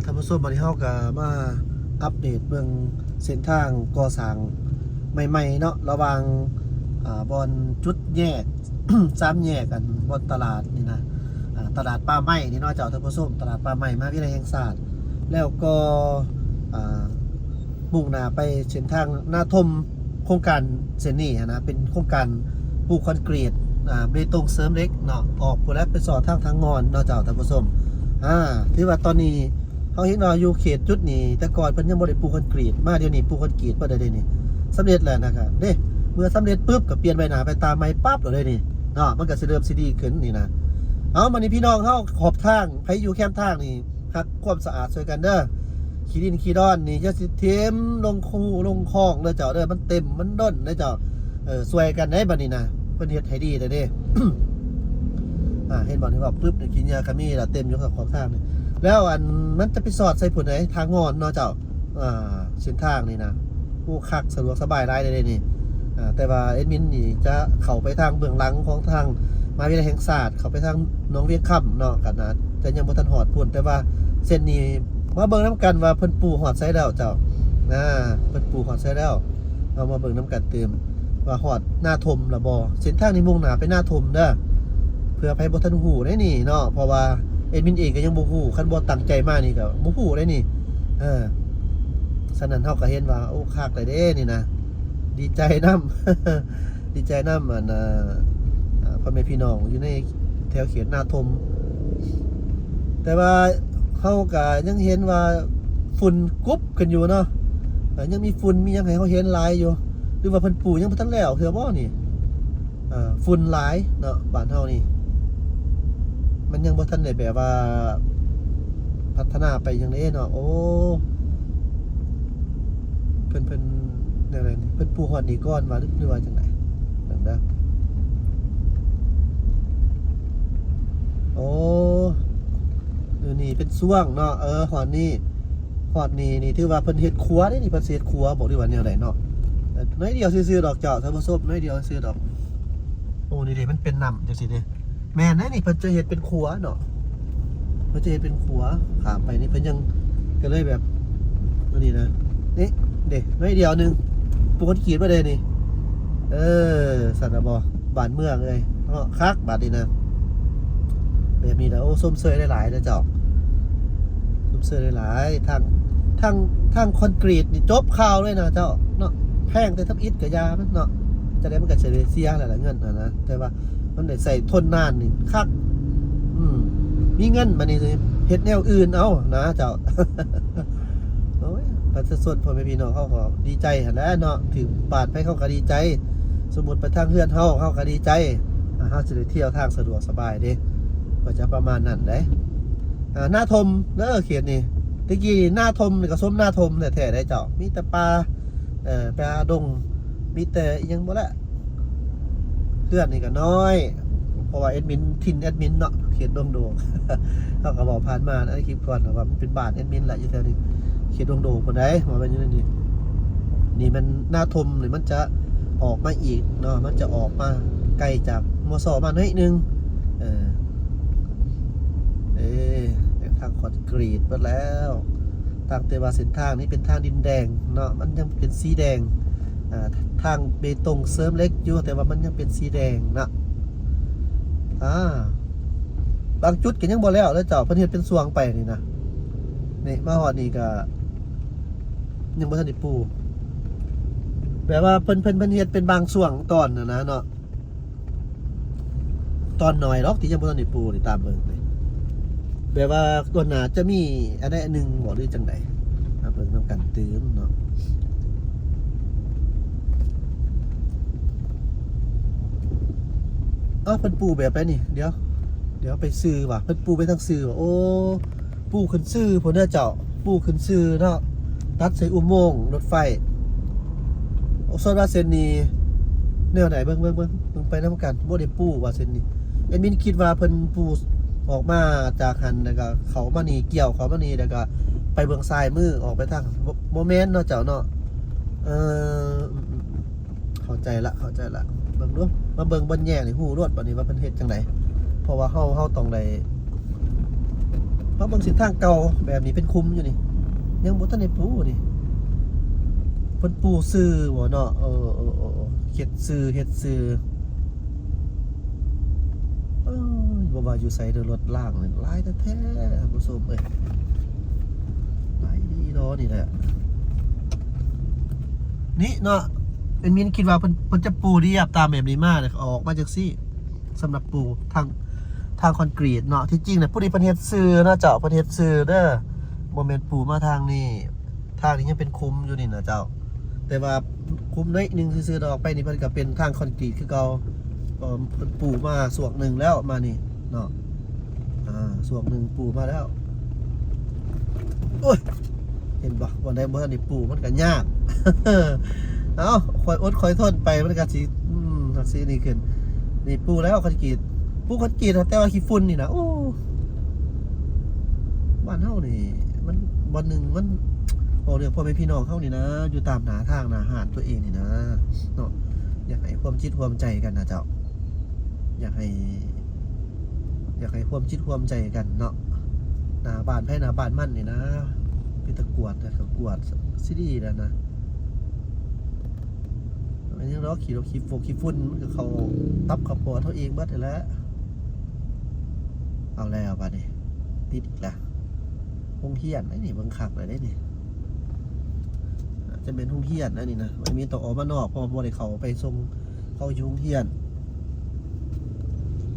ທ່ານຜູ້ຊົມ, ບັດນີ້ເຮົາກໍມາອັບເດດເບິ່ງເສັ້ນທາງກໍ່ສ້າງໃໝ່ໆເນາະ ລະຫວ່າງ ອ່າ ບ່ອນຈຸດແຍກ ສາມແຍກ ອັນບ່ອນຕະຫຼາດນີ້ນະ ອ່າ ຕະຫຼາດປ່າໄມ້ນີ້ເນາະເຈົ້າທ່ານຜູ້ຊົມ, ຕະຫຼາດປ່າໄມ້ມະຫາວິທະຍາໄລແຫ່ງຊາດ ແລ້ວກໍ ອ່າ ມຸ່ງໜ້າໄປເສັ້ນທາງນາທົມ. ໂຄງການເສັ້ນນີ້ຫັ້ນນະ ເປັນໂຄງການປູຄອນກຣີດ ອ່າ ເບຕົງເສີມເຫຼັກເນາະ, ອອກພຸ້ນແຫຼະ ໄປສອດທາງທາງງອນເນາະເຈົ້າທ່ານຜູ້ຊົມ. ອ່າ ຖືວ່າຕອນນີ້ເຮົາເຫັນວ່າຢູ່ເຂດຈຸດນີ້ ແຕ່ກ່ອນເພິ່ນຍັງບໍ່ໄດ້ປູຄອນກຣີດ, ມາດຽວນີ້ປູຄອນກຣີດເບິດແລ້ວເດ້ນີ້, ສຳເລັດແລ້ວນະ ກະເດ້ ເມື່ອສຳເລັດປຶບ ກໍປ່ຽນໃບໜ້າໄປຕາໃໝ່ປັບໂລດເດ້ນີ້ເນາະ, ມັນກໍຊິເລີ່ມຊິດີຂຶ້ນນີ້ນະ. ເອົາ ມານີ້ພີ່ນ້ອງເຮົາຂອບທາງ ໃຜຢູ່ແຄມທາງນີ້ ຮັກຄວາມສະອາດຊ່ວຍກັນເດີ. ຂີ້ດິນຂີ້ດອນນີ້ຢ່າຊິຖິ້ມລົງຄູລົງຄອງເດີເຈົ້າເດີ, ມັນເຕັມມັນດົນເດີເຈົ້າ. ເອີ ຊ່ວຍກັນໄດ໋ບັດນີ້ນະ, ເພິ່ນເຮັດໃຫ້ດີແລ້ວເດ້. ອ່າ ເຫັນບໍ່ ທີ່ວ່າປຶບນີ້ ຂີ້ເຫຍື້ອກໍມີລະ ເຕັມຢູ່ຂອບທາງນີ້. ແລ້ວອັນ ມັນຈະໄປສອດໃສ່ພຸ້ນໃດ໋ ທາງງອນເນາະເຈົ້າ. ອ່າ ເສັ້ນທາງນີ້ນະ ໂອ້ ຄັກ ສະດວກສະບາຍຫຼາຍເດ້ນີ້. ອ່າ ແຕ່ວ່າແອດມິນນີ້ຈະເຂົ້າໄປທາງເບື້ອງຫຼັງຂອງທາງມະຫາວິທະຍາໄລແຫ່ງຊາດ ເຂົ້າໄປທາງໜອງວຽງຄຳເນາະ, ກໍໜ້າຈະຍັງບໍ່ທັນຮອດພຸ້ນ. ແຕ່ວ່າເສັ້ນນີ້ມາເບິ່ງນຳກັນວ່າເພິ່ນປູຮອດໃສແລ້ວເຈົ້າ. ອ່າ ເພິ່ນປູຮອດໃສແລ້ວ, ເຮົາມາເບິ່ງນຳກັນຕື່ມວ່າຮອດນາທົມແລ້ວບໍ່. ເສັ້ນທາງນີ້ມຸ່ງໜ້າໄປນາທົມເດີ, ເພື່ອໃຜບໍ່ທັນຮູ້ໃດ໋ນີ້ເນາະ, ເພາະວ່າແອດມິນເອງກໍຍັງບໍ່ຮູ້, ຄັນບໍ່ຕັ້ງໃຈມານີ້ກໍບໍ່ຮູ້ໃດ໋ນີ້. ເອີ ສະນັ້ນເຮົາກໍເຫັນວ່າ ໂອ້ ຄັກແລ້ວເດ້ນີ້ນະ, ດີໃຈນຳ ດີໃຈນຳ ອັນ ເອີ ເອີ ພໍ່ແມ່ພີ່ນ້ອງຢູ່ໃນແຖວເຂດນາທົມ. ແຕ່ວ່າເຮົາກໍຍັງເຫັນວ່າຝຸ່ນກຸບກັນຢູ່ເນາະ, ເອີ ຍັງມີຝຸ່ນມີຫຍັງໃຫ້ເຮົາເຫັນຫຼາຍຢູ່. ຫຼືວ່າເພິ່ນປູຍັງບໍ່ທັນແລ້ວເທື່ອບໍ່ນີ້? ເອີ ຝຸ່ນຫຼາຍເນາະ ບ້ານເຮົານີ້ ມັນຍັງບໍ່ທັນໄດ້ແບບວ່າພັດທະນາໄປຫຍັງເດ້ເນາະ. ໂອ້ ເພິ່ນ ເພິ່ນແນວໃດນີ້ ເພິ່ນປູຮອດນີ້ກ່ອນວ່າ ຫຼືວ່າຈັ່ງໃດ? ເບິ່ງເດີ. ໂອ້ ຢູ່ນີ້ເປັນຊ່ວງເນາະ. ເອີ ຮອດນີ້ ຮອດນີ້ນີ້ຖືວ່າເພິ່ນເຮັດຂົວເດ້ນີ້, ເພິ່ນຊິເຮັດຂົວບໍ ຫຼືວ່າແນວໃດເນາະ? ໜ້ອຍດຽວຊື່ໆດອກເຈົ້າທ່ານຜູ້ຊົມ, ໜ້ອຍດຽວຊື່ໆດອກ. ໂອ້ ນີ້ເດ້ ມັນເປັນນ້ຳຈັ່ງຊີ້ເດ້. ແມ່ນເດ້ນີ້ ເພິ່ນຈະເຮັດເປັນຂົວເນາະ, ເພິ່ນຈະເຮັດເປັນຂົວ. ຂ້າມໄປນີ້ເພິ່ນຍັງ ກໍເລີຍແບບ ອັນນີ້ນະ ນີ້ເດ້ ໜ້ອຍດຽວໜຶ່ງ ປູຄອນກຣີດມາເດ້ນີ້. ເອີ ຊັ້ນນະບໍ ບ້ານເມືອງເອີຍເນາະ, ຄັກບາດນີ້ນະ. ແບບນີ້ລະ ໂອ້ ຊົມເຊີຍຫຼາຍໆເດີເຈົ້າ, ຊົມເຊີຍຫຼາຍໆ. ທາງ ທາງ ທາງຄອນກຣີດນີ້ຈົບຂ່າວເລີຍນະເຈົ້າເນາະ, ແພງແຕ່ທຳອິດກໍຢ່າມັນເນາະ, ຈັ່ງໃດມັນກໍຊິໄດ້ເສຍແລ້ວລະເງິນຫັ້ນນະ, ແຕ່ວ່າມັນໄດ້ໃຊ້ທົນນານນີ້ຄັກ. ອືມ ມີເງິນບາດນີ້ເຮັດແນວອື່ນເອົານະເຈົ້າ. ໂອ້ຍ ປະຊາຊົນ ພໍ່ແມ່ພີ່ນ້ອງເຮົາກໍດີໃຈຫັ້ນແຫຼະເນາະ, ຖືກບາດໃຜເຂົາກໍດີໃຈ. ສົມມຸດໄປທາງເຮືອນເຮົາ ເຮົາກໍດີໃຈ, ອ່າ ເຮົາຊິໄດ້ທ່ຽວທາງສະດວກສະບາຍເດ້, ກໍຈະປະມານນັ້ນເດ້. ອ່າ ນາທົມເດີເຂດນີ້, ແຕ່ກີ້ນາທົມນີ້ກໍສົມນາທົມແທ້ໆເດ້ເຈົ້າ, ມີແຕ່ປ່າ ເອີ ປ່າດົງ ມີແຕ່ອີ່ຫຍັງບໍ່ລະ. ເຮືອນນີ້ກໍນ້ອຍ ເພາະວ່າແອດມິນ ຖິ່ນແອດມິນເນາະ ເຂດດົງໂດກ. ເຮົາກໍເວົ້າຜ່ານມາໃນຄລິບກ່ອນວ່າມັນເປັນບ້ານແອດມິນລະ ຢູ່ແຖວນີ້ ເຂດດົງໂດກພຸ້ນໃດ໋ ວ່າແມ່ນຢູ່ໃນນີ້. ນີ້ແມ່ນນາທົມນີ້ ມັນຈະອອກມາອີກເນາະ, ມັນຈະອອກມາໄກຈາກ ມຊ ມາໜ້ອຍໜຶ່ງ. ເອີ ເອີ ທາງຄອນກຣີດເບິດແລ້ວ. ຕ່າງແຕ່ວ່າເສັ້ນທາງນີ້ເປັນທາງດິນແດງເນາະ, ມັນຍັງເປັນສີແດງ. ອ່າ ທາງເບຕົງເສີມເຫຼັກຢູ່ ແຕ່ວ່າມັນຍັງເປັນສີແດງເນາະ. ອ່າ ບາງຈຸດກໍຍັງບໍ່ແລ້ວເດີເຈົ້າ, ເພິ່ນເຮັດເປັນຊ່ວງໄປນີ້ນະ. ນີ້ມາຮອດນີ້ກໍຍັງບໍ່ທັນໄດ້ປູ, ແບບວ່າເພິ່ນ ເພິ່ນ ເພິ່ນເຮັດເປັນບາງຊ່ວງຕອນຫັ້ນນະເນາະ. ຕອນໜ້ອຍດອກທີ່ຍັງບໍ່ທັນໄດ້ປູນີ້ ຕາມເບິ່ງນີ້ ແບບວ່າກ່ອນໜ້າຈະມີອັນໃດອັນໜຶ່ງບໍ ຫຼືຈັ່ງໃດ? ມາເບິ່ງນຳກັນຕື່ມເນາະ. ເອົ້າ ເພິ່ນປູແບບໃດນີ້? ດຽວ ດຽວໄປຊື່ວ່າ ເພິ່ນປູໄປທາງຊື່ວ່າ ໂອ້ ປູຂຶ້ນຊື່ພຸ້ນເດີເຈົ້າ, ປູຂຶ້ນຊື່ເນາະ, ຕັດໃສ່ອຸໂມງລົດໄຟ. ໂອ້ ສ່ວນວ່າເສັ້ນນີ້ແນວໃດ ເບິ່ງ ເບິ່ງ ເບິ່ງ ເບິ່ງໄປນຳກັນ. ບໍ່ໄດ້ປູວ່າເສັ້ນນີ້, ແອດມິນຄິດວ່າເພິ່ນປູອອກມາຈາກຫັ້ນ ແລ້ວກໍເຂົ້າມານີ້, ກ່ຽວເຂົ້າມານີ້ ແລ້ວກໍໄປເບື້ອງຊ້າຍມືອອກໄປທາງ ບໍ່ ບໍ່ແມ່ນເນາະເຈົ້າເນາະ. ເອີ ເຂົ້າໃຈລະ ເຂົ້າໃຈລະ. ເບິ່ງດູ ມາເບິ່ງບ່ອນແຍກນີ້ ຮູ້ໂລດບັດນີ້ວ່າເພິ່ນເຮັດຈັ່ງໃດ, ເພາະວ່າເຮົາ ເຮົາຕ້ອງໄດ້ ມາເບິ່ງເສັ້ນທາງເກົ່າແບບນີ້ເປັນຂຸມຢູ່ນີ້ ຍັງບໍ່ທັນໄດ້ປູນີ້ ເພິ່ນປູຊື່ບໍ່ເນາະ? ເອີ ເອີ ເອີ ເອີ ເຮັດຊື່ ເຮັດຊື່. ເອີຍ ບໍ່ວ່າຢູ່ໃສເດີ ລົດລ້າງນີ້ຫຼາຍແທ້ໆ ທ່ານຜູ້ຊົມເອີຍ ຫຼາຍອີ່ຫຼີເນາະ. ນີ້ແຫຼະ ນີ້ເນາະ ແອດມິນຄິດວ່າເພິ່ນ ເພິ່ນຈະປູລຽບຕາມແບບນີ້ມາ ແລ້ວກໍອອກມາຈັ່ງຊີ້ ສຳລັບປູທາງ ທາງຄອນກຣີດເນາະ. ທີ່ຈິງນະ ຜູ້ນີ້ເພິ່ນເຮັດຊື່ເນາະເຈົ້າ ເພິ່ນເຮັດຊື່ເດີ ບໍ່ແມ່ນປູມາທາງນີ້. ທາງນີ້ຍັງເປັນຂຸມຢູ່ນີ້ນະເຈົ້າ ແຕ່ວ່າຂຸມໜ້ອຍໜຶ່ງຊື່ໆດອກ ໄປນີ້ເພິ່ນກໍເປັນທາງຄອນກຣີດຄືເກົ່າ ເອີ ເພິ່ນປູມາຊ່ວງໜຶ່ງແລ້ວ ມານີ້ເນາະ ອ່າ ຊ່ວງໜຶ່ງປູມາແລ້ວ. ໂອ້ຍ ເຫັນບໍ່ ບ່ອນໃດບໍ່ທັນໄດ້ປູມັນກໍຍາກ. ເອົ້າ ຄ່ອຍອົດຄ່ອຍທົນໄປ ມັນກໍຊິ ອືມ ຈັກຊິນີ້ຂຶ້ນ. ນີ້ປູແລ້ວຄອນກຣີດ ປູຄອນກຣີດ ແຕ່ວ່າຂີ້ຝຸ່ນນີ້ນະ ໂອ້ ບ້ານເຮົານີ້ ມັນ ບ່ອນໜຶ່ງມັນ ເວົ້າເລື່ອງພໍ່ແມ່ພີ່ນ້ອງເຮົານີ້ນະ ຢູ່ຕາມໜ້າທາງໜ້າຮ້ານຕົວເອງນີ້ນະເນາະ ຢາກໃຫ້ຮ່ວມຈິດຮ່ວມໃຈກັນນະເຈົ້າ ຢາກໃຫ້ ຢາກໃຫ້ຮ່ວມຈິດຮ່ວມໃຈກັນເນາະ ໜ້າບ້ານໃຜໜ້າບ້ານມັນນີ້ນະ ເປັນຕາກວດ ແລ້ວກໍກວດຊິດີແລ້ວນະ. ມັນຍັງດອກ ຂີ້ລົກຂີ້ຟົກຂີ້ຝຸ່ນ ມັນກໍເຂົ້າຕັບເຂົ້າປອດເຮົາເອງເບິດຫັ້ນແຫຼະ. ເອົາແລ້ວບາດນີ້ ຕິດອີກແລ້ວ ໂຮງຮຽນໃດນີ້ ເບິ່ງຄັກແລ້ວເດ້ນີ້ ອາດຈະແມ່ນໂຮງຮຽນໃດນີ້ນະ ມັນມີຕ້ອງອອກມານອກ ເພາະວ່າບໍ່ໄດ້ເຂົ້າໄປສົ່ງ ເຂົາຢູ່ໂຮງຮຽນ.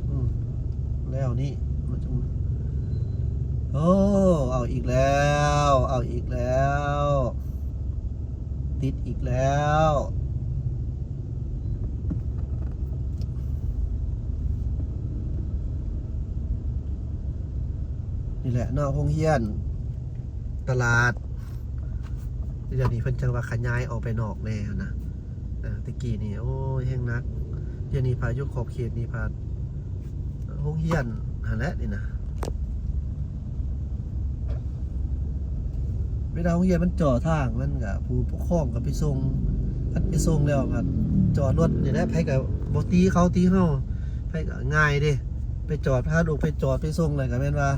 ອືມ ແລ້ວນີ້ ໂອ້ ເອົາອີກແລ້ວ ເອົາອີກແລ້ວ ຕິດອີກແລ້ວ. ນີ້ແຫຼະເນາະ ໂຮງຮຽນ ຕະຫຼາດ ດຽວນີ້ເພິ່ນຈັ່ງວ່າຂະຫຍາຍອອກໄປນອກແດ່ຫັ້ນນະ. ເອີ ແຕ່ກີ້ນີ້ ໂອ້ຍ ແຮງໜັກ ດຽວນີ້ພາຍຸຂອບເຂດນີ້ພາ ໂຮງຮຽນຫັ້ນແຫຼະນີ້ນະ ເວລາໂຮງຮຽນມັນຈໍ້ທາງ ມັນກະ ຜູ້ປົກຄອງກໍໄປສົ່ງ ຄັນໄປສົ່ງແລ້ວກໍຈອດລົດນີ້ແຫຼະ ໃຜກໍບໍ່ຕີເຂົາຕີເຮົາ ໃຜກໍງ່າຍເດ້ ໄປຈອດ ພາລູກໄປຈອດໄປສົ່ງ ແລ້ວກໍແມ່ນວ່າ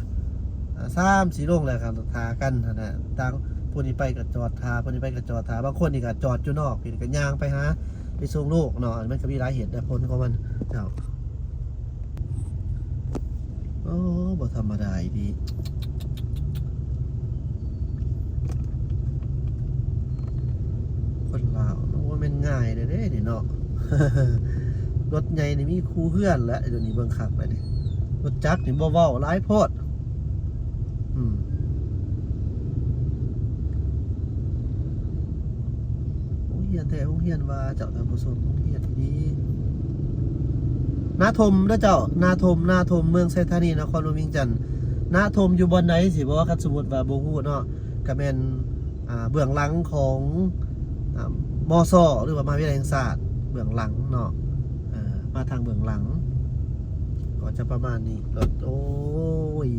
ອ່າ ສາມສີ່ໂລງແລ້ວກໍຖ້າກັນຫັ້ນນະ ຕ່າງ ຜູ້ນີ້ໄປກໍຈອດຖ້າ ຜູ້ນີ້ໄປກໍຈອດຖ້າ ບາງຄົນນີ້ກໍຈອດຢູ່ນອກ ເພິ່ນກໍຍ່າງໄປຫາ ໄປສົ່ງລູກເນາະ ມັນກໍມີຫຼາຍເຫດແລະຜົນຂອງມັນເຈົ້າ. ໂອ້ ບໍ່ທຳມະດາອີ່ຫຼີ ຄົນລາວມັນບໍ່ແມ່ນງ່າຍເດ້ນີ້ເນາະ ລົດໃຫຍ່ນີ້ມີຄູ່ເຮືອນແຫຼະ ດຽວນີ້ເບິ່ງຄັກແລ້ວນີ້ ລົດຈັກນີ້ບໍ່ເວົ້າ ຫຼາຍໂພດ. ອືມ ໂຮງຮຽນແທ້ ໂຮງຮຽນວ່າເຈົ້າ ທ່ານຜູ້ຊົມ ໂຮງຮຽນອີ່ຫຼີ ນາທົມເດີເຈົ້າ ນາທົມ ນາທົມ ເມືອງໄຊທານີ ນະຄອນຫຼວງວຽງຈັນ. ນາທົມຢູ່ບ່ອນໃດຊິບໍ່ ຄັນສົມມຸດວ່າບໍ່ຮູ້ເນາະ ກະແມ່ນ ອ່າ ເບື້ອງຫຼັງຂອງ ອ່າ ມຊ ຫຼືວ່າມະຫາວິທະຍາໄລແຫ່ງຊາດ ເບື້ອງຫຼັງເນາະ ເອີ ມາທາງເບື້ອງຫຼັງ ກໍຈະປະມານນີ້. ລົດ ໂອ້ຍ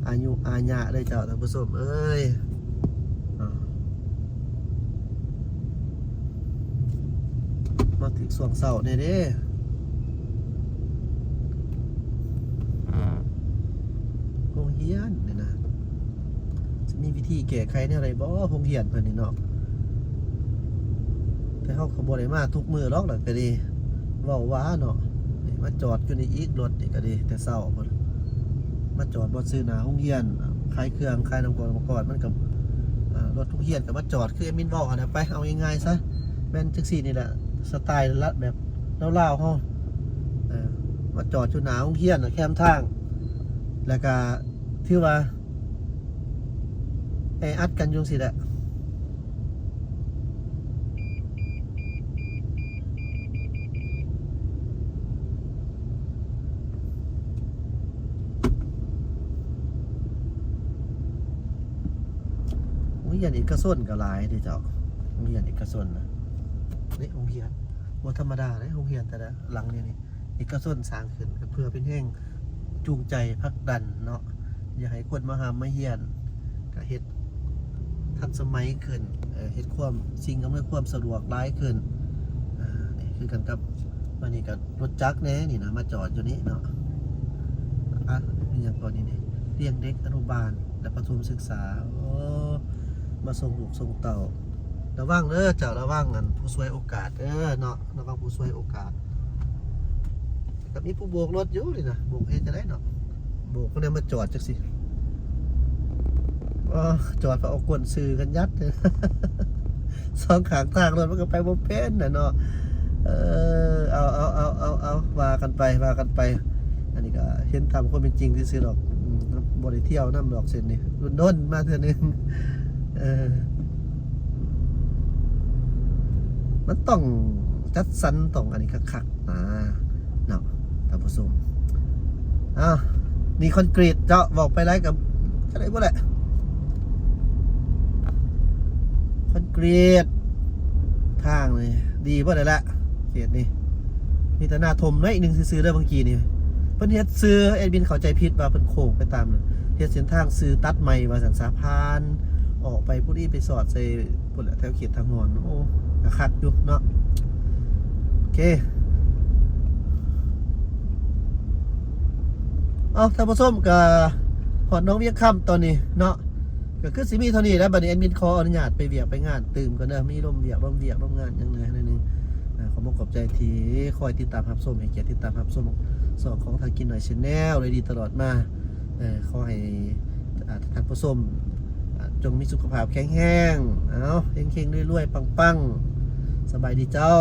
ອາຍຸອາຍະເລີຍເຈົ້າ ທ່ານຜູ້ຊົມເອີຍ ອ່າ ມາຖືກຊ່ວງເຊົ້າແດ່ເດ້. ໂຮງຮຽນນີ້ນະ ຊິມີວິທີແກ້ໄຂແນວໃດບໍ່ ໂຮງຮຽນເພິ່ນນີ້ເນາະ? ແຕ່ເຮົາກໍບໍ່ໄດ້ມາທຸກມື້ດອກ ແລ້ວກໍດີ ເວົ້າວ່າເນາະ ນີ້ມາຈອດຢູ່ນີ້ອີກ ລົດນີ້ກໍດີ ແຕ່ເຊົ້າພຸ້ນ ມາຈອດບໍ່ຊື່ໜ້າໂຮງຮຽນ ຂາຍເຄື່ອງ ຂາຍນ້ຳກວດນ້ຳກ້ອນ ມັນກໍ ເອີ ລົດໂຮງຮຽນກໍມາຈອດ ຄືແອດມິນເວົ້າຫັ້ນນະ ໄປ ເອົາງ່າຍໆຊະ ແມ່ນຈັ່ງຊີ້ນີ້ແຫຼະ ສະໄຕລ໌ລະແບບລາວໆເຮົາ ເອີ ມາຈອດຢູ່ໜ້າໂຮງຮຽນແຄມທາງ ແລ້ວກະຖືວ່າແອອັດກັນຢູ່ຈັ່ງຊີ້ແຫຼະ. ໂຮງຮຽນເອກະຊົນກໍຫຼາຍເດ້ເຈົ້າ ໂຮງຮຽນເອກະຊົນນະ ນີ້ໂຮງຮຽນບໍ່ທຳມະດາເດ້ ໂຮງຮຽນແຕ່ລະຫຼັງນີ້ ນີ້ເອກະຊົນສ້າງຂຶ້ນ ກໍເພື່ອເປັນແຮງຈູງໃຈຜັກດັນເນາະ ຢາກໃຫ້ຄົນມາຮ່ຳມາຮຽນ ກໍເຮັດທັນສະໄໝຂຶ້ນ ເອີ ເຮັດຄວາມ ສິ່ງອຳນວຍຄວາມສະດວກຫຼາຍຂຶ້ນ ອ່າ ນີ້ຄືກັນກັບ ອັນນີ້ກໍລົດຈັກແດ່ນີ້ນະ ມາຈອດຢູ່ນີ້ເນາະ ອ່ະ ມີຫຍັງກ່ອນນີ້ ນີ້ ລ້ຽງເດັກອະນຸບານ ແລະ ປະຖົມສຶກສາ. ໂອ້ ມາສົ່ງລູກສົ່ງເຕົ້າ. ລະວັງເດີເຈົ້າ, ລະວັງອັນຜູ້ສວຍໂອກາດເດີເນາະ, ລະວັງຜູ້ສວຍໂອກາດ. ກໍມີຜູ້ໂບກລົດຢູ່ນີ້ນະ, ໂບກເຮັດຈັ່ງໃດເນາະ, ໂບກກໍໄດ້ມາຈອດຈັ່ງຊີ້. ເອີ ຈອດໄປເອົາກົ້ນຊື່ກັນຍັດ ສອງຂ້າງທາງລົດມັນກໍໄປບໍ່ເປັນນະເນາະ. ເອີ ເອົາ ເອົາ ເອົາ ເອົາ ເອົາ ວ່າກັນໄປ ວ່າກັນໄປ. ອັນນີ້ກໍເຫັນຕາມຄວາມເປັນຈິງຊື່ໆດອກ. ອືມ ບໍ່ໄດ້ທ່ຽວນຳດອກເສັ້ນນີ້, ດົນໆມາເທື່ອໜຶ່ງ. ເອີ ມັນຕ້ອງຈັດສັນ ຕ້ອງອັນນີ້ຄັກໆນະເນາະ ທ່ານຜູ້ຊົມ. ອ້າວ ນີ້ຄອນກຣີດເນາະ, ເວົ້າໄປຫຼາຍກໍຈະໄດ້ບໍ່ແຫຼະ. ຄອນກຣີດ ທາງນີ້ດີບໍ່ໄດ້ລະ ເຂດນີ້. ມີແຕ່ໜ້າຖົມໜ້ອຍໜຶ່ງຊື່ໆເດີ ບາງກີ້ນີ້ເພິ່ນເຮັດຊື່ ແອດມິນເຂົ້າໃຈຜິດວ່າເພິ່ນໂຄ້ງໄປຕາມນັ້ນ, ເຮັດເສັ້ນທາງຊື່ຕັດໃໝ່ວ່າຊັ້ນສາ, ຜ່ານອອກໄປພຸ້ນອີກ ໄປສອດໃສ່ພຸ້ນແຫຼະ ແຖວເຂດທາງຮ່ອນ. ໂອ້ ກໍຄັກຢູ່ເນາະ. ໂອເຄ ເອົາ ທ່ານຜູ້ຊົມ ກໍຮອດໜອງວຽງຄຳຕອນນີ້ເນາະ, ກໍຄືຊິມີເທົ່ານີ້ແຫຼະ. ບັດນີ້ແອດມິນຂໍອະນຸຍາດໄປວຽກໄປງານຕື່ມກ່ອນເດີ, ມີລົມວຽກ ລົມວຽກ ລົມງານຫຍັງແດ່ໜ້ອຍໜຶ່ງ. ອາ ຂໍບອກຂອບໃຈທີ່ຄອຍຕິດຕາມຮັບຊົມ, ໃຫ້ກຽດຕິດຕາມຮັບຊົມຊ່ອງຂອງທາງກິນໜ້ອຍ Channel ໄດ້ດີຕະຫຼອດມາ. ເອີ ຂໍໃຫ້ ອາ ທ່ານຜູ້ຊົມ ອາ ຈົ່ງມີສຸຂະພາບແຂງແຮງ, ເອົາ ເຮັງໆ ລວຍໆ ປັງໆ. ສະບາຍດີເຈົ້າ.